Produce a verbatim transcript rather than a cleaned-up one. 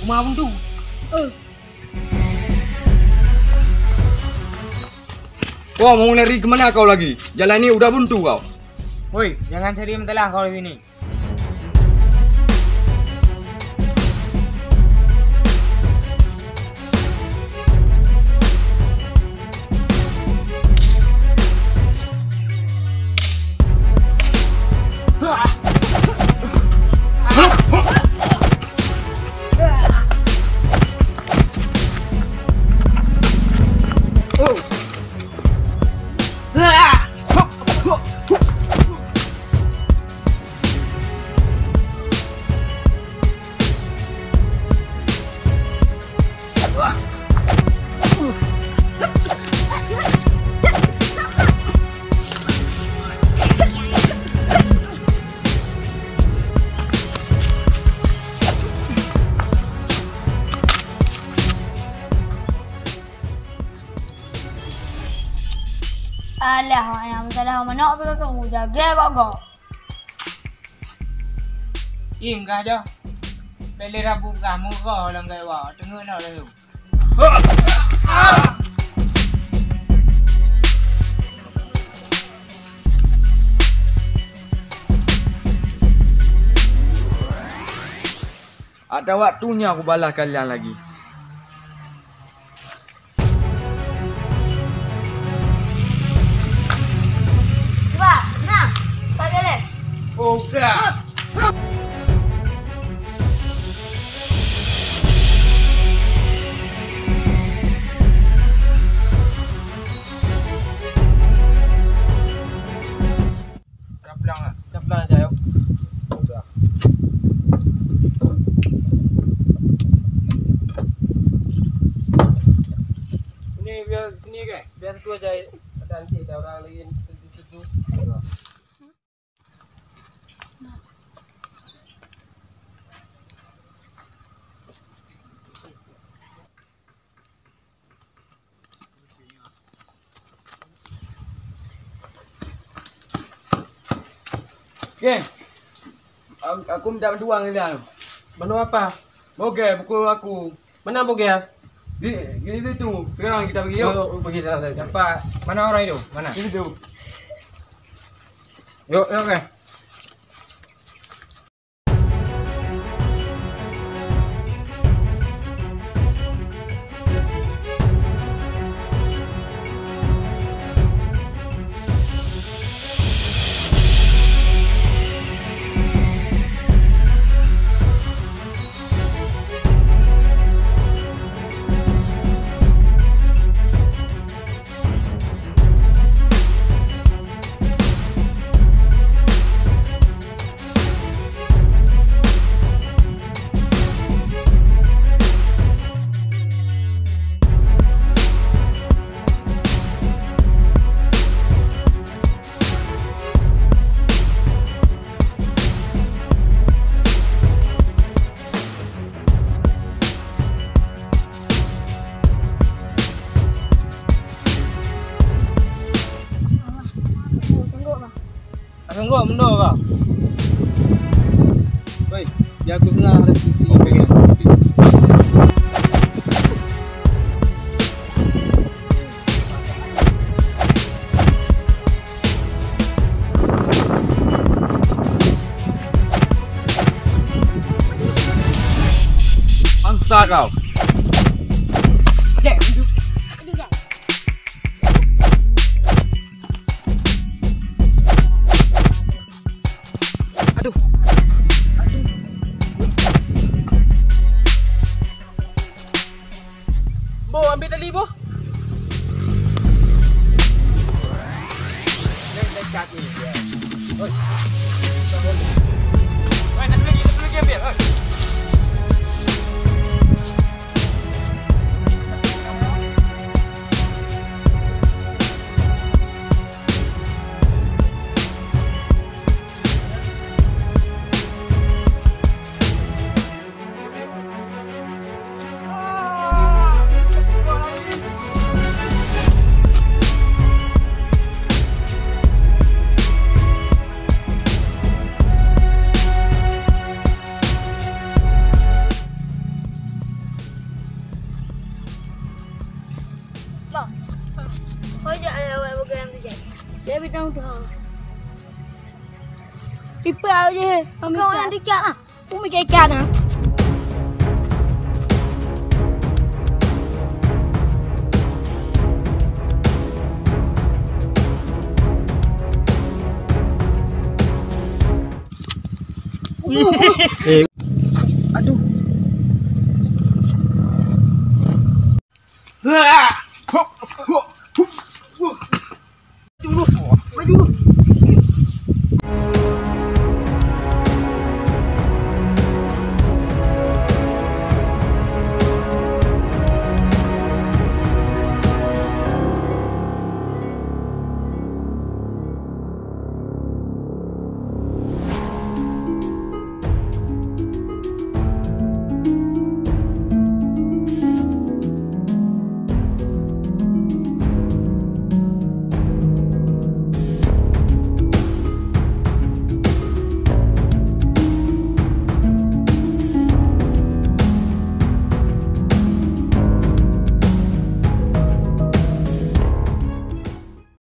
Uma buntu. Wah, mau lari ke mana kau lagi? Jalan ni udah buntu kau. Woi, jangan cari masalah kau di sini. Alah, mak nyang meusalah manok pih ka kamoe jaga gok-gok. Im kah dah. Pele rabu kah muka lam gaiwa. Tengok nak lalu. Ada waktunya aku balas kalian lagi. Cuba, nah, tak boleh. Oh, dah. Caplang lah. Caplang aja, yuk. Udah. Ini biar sini, guys. Biar satu aja. Ada nanti ada orang lain. Satu, satu. Oke. Aku, aku minta bantuan kalian. Bantu apa? Oke, pukul aku. Mana Bogel? Di, di situ. Sekarang kita pergi, yuk. Yuk, yuk, pergi dalam tadi. Nampak. Mana orang itu? Mana? Di situ. Yuk, yuk, oke. Tunggok, Bang. Tunggok, mundur, Bang. Woi, biar aku senang hadap isi pengen. Angsa kau. Aduh. Boh, ambil tali, Boh. Oi. Oi, satu lagi, satu lagi ambil. Oi. Kau yang diikat lah. Umi ikat nah. Eh. Aduh. Wah.